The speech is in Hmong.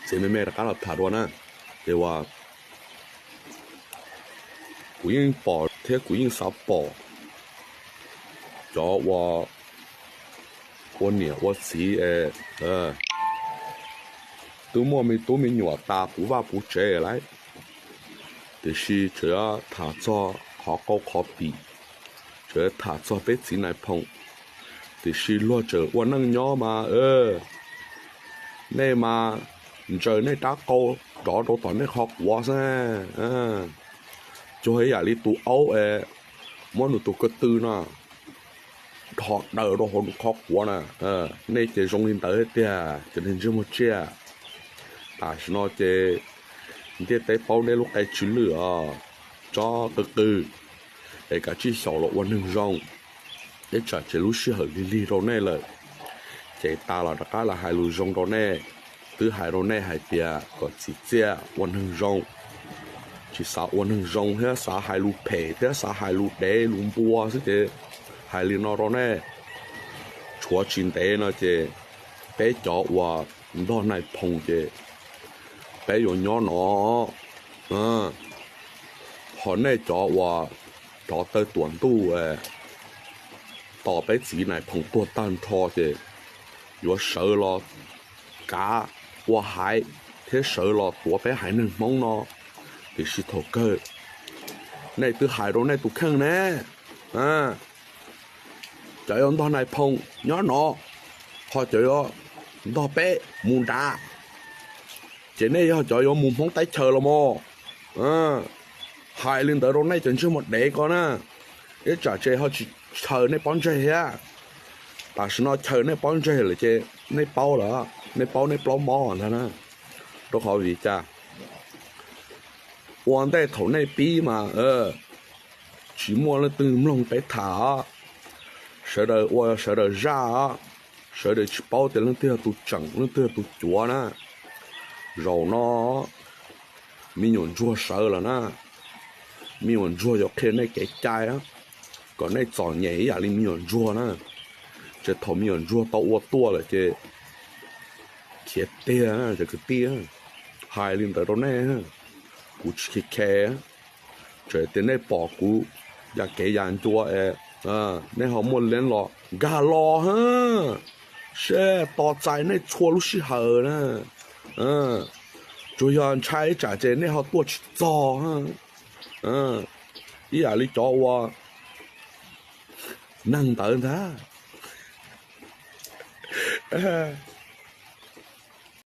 Ces me me rov qab los tham dua na. Ces uas kuv yeej pom thiab kuv yeej xav pom cov ua, ua niam ua txiv es twb muaj me tub me nyuam tas puv vaj puv tsev lawm, tiam sis tseem yuav tham txog qhov qau qhov pim, tseem yuav tham txog peb txiv nais phoo, tiam sis luag tseem ua neej nyob mas nej mas ntsaws nej rab qau rov rau tom nej qhov quav xwb. Cuag ib yam li tus aub es muab nws tus ko tw no dhos daws rau hauv nws qhov quav na. Nej ces zoo li ntawd tiag cov neeg ntsej muag tsiaj. Tam sim no ces ntiaj teb paub nej lub qe tsw lwj os, tsob qw qw, es kav tsij xyaum los ua neeg zoo. Ib tsam ces lub sij hawm lig lig rau nej lawm, ces tas los rov qab los hais lus zoo rau nej. Twb hais rau nej hais tias kom txim txiaj ua neeg zoo, tsis xav ua neeg zoo thiab xav hais lus phem thiab xav hais lus dev lus npua xwb ces hais li no rau nej. Tshuav tsis ntev no ces peb cov uas ntog nais phoo ces peb yuav nyob no, ho nej cov uas rov tawg tuam ntuj tos peb txiv nais phoo tuag tag nrho ces yuav sawv los kav ua haiv thiab sawv los tuav peb haiv neeg Hmoob no. Tiam sis thaum kawg nej twb hais rau nej tus kheej ne, cov yuav ntog nais phoo nyob no, ho cov yuav ntog peb mus nrad, ces nej yog cov yuav mus Hmoob teb chaws los mas. Hais li ntawd rau nej cov ntsej muag dev ko na, ib tsam ces ho tsis chaws nej pob ntseg thiab. Tam sim no chaws nej pob ntseg lawm ces nej paub lawm, nej paub nej plaub mob ntag na. Rau qhov vim cas? Ua ntej thaum nej pib mas tsis muaj leej twg mloog peb tham os. Sawv daws ua sawv daws zaj os, sawv daws tsis paub tias leej twg yog tus tseem leej twg yog tus cuav na. Zaum no me nyuam ntsuag sawv lawm na, me nyuam ntsuag yuav qhia nej kev cai, kom nej txom nyem ib yam li me nyuam ntsuag na. Ces thaum me nyuam ntsuag tau ua tuaj lawm ces khiav tiag na cov kwv tij. Hais li ntawd rau nej, kuv tsis khe khe. Txawm tias nej pom kuv ya kev ya ncua es nej ho muaj leeb los nkag los, seb tos txais nej txhua lub sij hawm na. Tsuas yog ntshai tsam ces nej ho tuaj tsis txog. Ib yam li cov ua neeg ntawd ntag.